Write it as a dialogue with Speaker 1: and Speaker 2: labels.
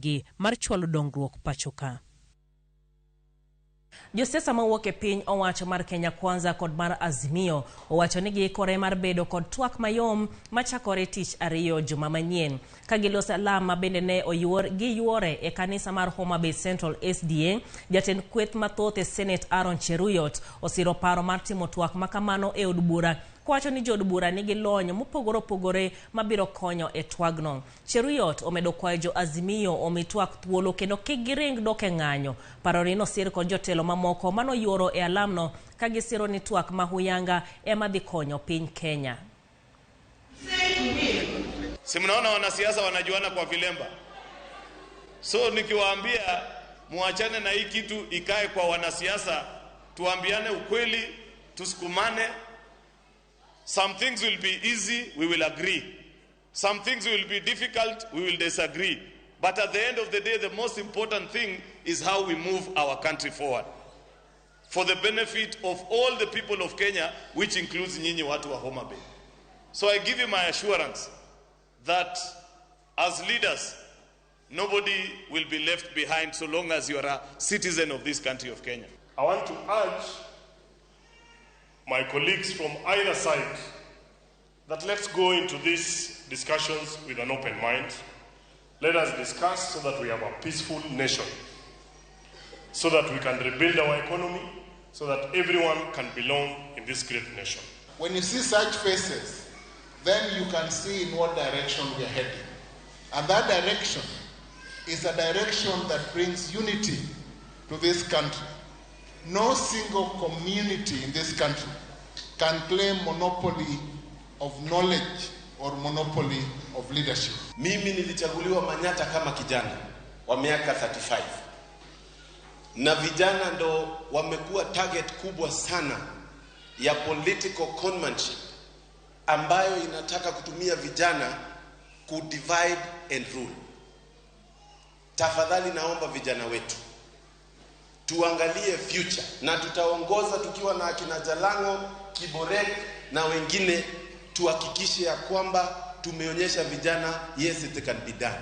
Speaker 1: Gi mar chwalo dongruok pacho ka. Josiasa mawuok e piny owacho mar Kenya Kwanza kod mar Azimio owacho ni giikore mar bedo kod twak mayom machakore tich ariyo juma manyien. Ka giloso alam ma bende ne oyuor gi yuore e kanisa mar Homa Bay Central SDA, jatend kweth mathoth e Senate Aaron Cheruiyot osiro paro mar timo twak makamano e od bura kowacho ni jood bura nigi lony mopogore opogore mabiro konyo e twagno. Cheruiyot omedo kwayo jo Azimio omi twak thuolo kendo kik giring dok e ng'anyo. Paroni nosir kod jotelo mamoko manoyuoro e alamno ka gisiro ni twak ma huyanga ema dhi konyo piny Kenya.
Speaker 2: Si mnaona wanasiasa wanajuana kwa vilemba? So nikiwaambia muachane na hii kitu ikae kwa wanasiasa, tuambiane ukweli, tusukumane. Some things will be easy, we will agree. Some things will be difficult, we will disagree. But at the end of the day, the most important thing is how we move our country forward for the benefit of all the people of Kenya, which includes nyinyi watu wa Homa Bay. So I give you my assurance that as leaders, nobody will be left behind so long as you are a citizen of this country of Kenya.
Speaker 3: I want to urge my colleagues from either side that let's go into these discussions with an open mind. Let us discuss so that we have a peaceful nation, so that we can rebuild our economy, so that everyone can belong in this great nation.
Speaker 4: When you see such faces, then you can see in what direction we are heading. And that direction is a direction that brings unity to this country. No single community in this country can claim monopoly of knowledge or monopoly of leadership.
Speaker 5: Mimi nilichaguliwa Manyata kama kijana wa miaka 35, na vijana ndo wamekuwa target kubwa sana ya political conmanship ambayo inataka kutumia vijana ku divide and rule. Tafadhali naomba vijana wetu tuangalie future, na tutaongoza tukiwa na akina Jalango, Kiborek na wengine, tuhakikishe ya kwamba tumeonyesha vijana, yes, it can be done.